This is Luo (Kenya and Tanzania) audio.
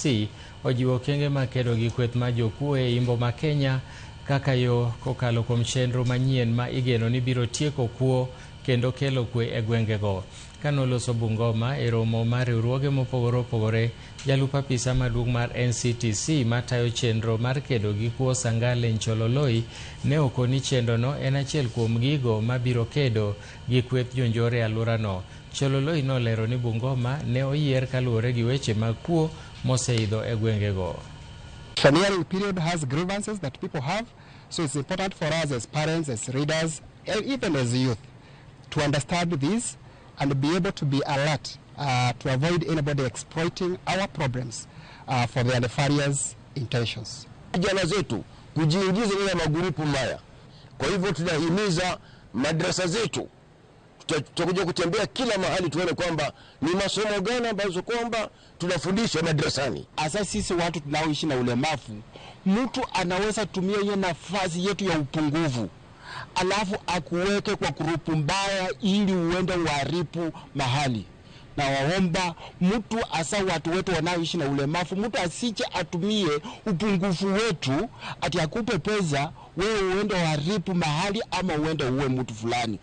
NCTC ojiwo okenge mag kedo gi kweth mar jokuo e imbo ma Kenya kaka yo kokalo kuom chenro manyien ma igeno ni biro tieko kuo kendo kelo kwe e gwengego. Kanoloso Bungoma e romo mar riwruoge mopogore opogore, jalup apisa maduong' mar NCTC matayo chenro mar kedo gi kuo Sangale Nchololoi ne okoni chenrono en achiel kuom gigo mabiro kedo gi kweth jonjore e alworano. Chololoi nolero ni Bungoma ne oyier kaluwore gi weche mag kuo moseidho e gwengego. Electioneering period has grievances that people have, so it's important for us as parents, as leaders, and even as youth to understand this and be able to be alert to avoid anybody exploiting our problems for their nefarious intentions. Vijana zetu kujiingiza katika magurupu mbaya. Kwa hivyo tunahimiza madrasa zetu, tutakuja kutembea kila mahali tuone kwamba ni masomo gani ambazo kwamba tunafundisha madrasani. Hasa sisi watu tunaoishi na ulemavu, mtu anaweza tumia hiyo nafasi yetu ya upungufu alafu akuweke kwa grupu mbaya ili uende uharibu mahali. Na waomba mtu hasa watu wetu wanaoishi na ulemavu, mtu asije atumie upungufu wetu ati akupe pesa wewe uende uharibu mahali ama uende uwe mtu fulani.